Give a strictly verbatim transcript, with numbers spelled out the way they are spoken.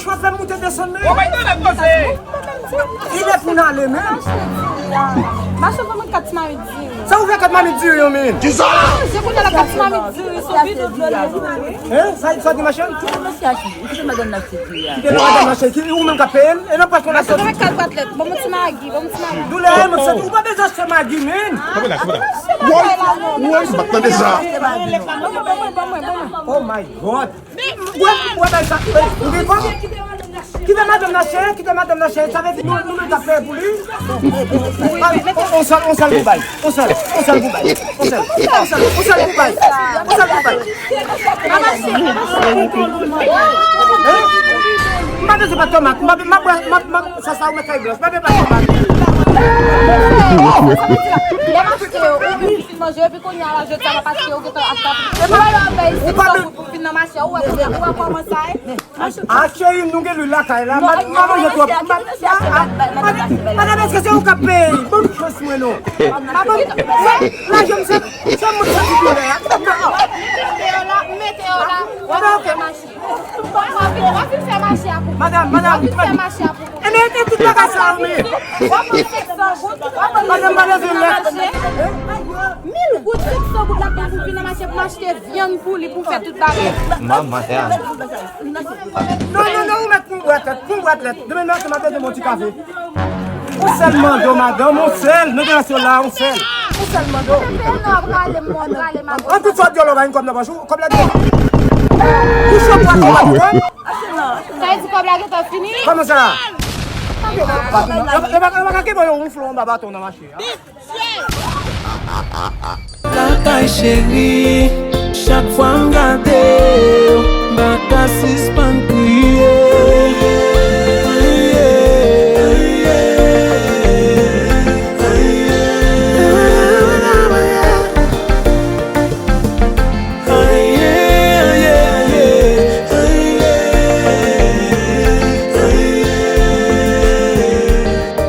Chofè moute desann men. Ou pa tande koze. Li lè pou n ale men. Mache pou mwen kat mamit diri. Sa ou fè kat mamit diri yo men? Kisa? Je koute la kat mamit diri sou vide. Hein? Sa sa di machann? Kite madanm nan cheri a. Kite madanm nan cheri. Ou menm ka peye l. E nan pòch konn la sòti. Mache kal patlèt. Bon, mon ti magi, bon, mon ti magi. Doulè, mwen santi ou pa bezwen achte magi men. Woy, woy, m pa tande sa. Oh my God. Mwen, mwen bay sa. Ou gen kòb? Kite madanm nan cheri, kite madanm nan cheri. Sa vle di nou, nou menm k ap peye pou li. On sèl, on sèl pou bay. On sèl, on sèl pou bay. On sèl, on sèl, on sèl pou bay. On sèl pou bay. Hein? M pa bezwen pa tomat. M pa, m pa, m pa, m pa, sa, sa, ou mèt fèy blanch. M pa bezwen pa tomat. Lè m achte yo, ou vin fin manje, epi kounye a la, jodi a, m ap achte yo, gentan ap ap. Ou pa, ou pa, Pou vin nan mache, ou wè kòman, ou wè kòman sa ye? A cheri m, nou gen lwil lakay la. M pa manje twòp. Madanm, èske se ou k ap peye? Ban m chans mwen non. Lajan m se, se moun sa ki doulè a. Mete yo la, mete yo la. W ap fè mache. W ap vin, w ap vin fè mache a pou. Madanm, madanm, w ap vin fè mache a pou. Ebyen, e tout bagay sa yo men. W ap pran senk san goud, w ap pran senk san goud, w ap vin fè mache. Mil goud, senk san goud, l ap pran pou vin nan mache pou m achte vyann pou li, pou fè tout bagay. Manman, ya. Non, non, non, ou mèt pou bwè tèt, pou bwè tèt. Demen maten, m ap bezwen yon ti kafe. On sèl mando, madanm, on sèl. Nan relasyon la, on sèl. On sèl mando. An tout sa, dyòlò, pa yon kòb nan pòch ou, kòb la gen. Ou cho pwat, ou pa konprann? Sa vle di kòb la gentan fini? Kòman sa? Yo pa, yo pa ka kenbe yon flon anba baton nan mache a. Lakay cheri, chak fwa m gade w, m pa ka sispann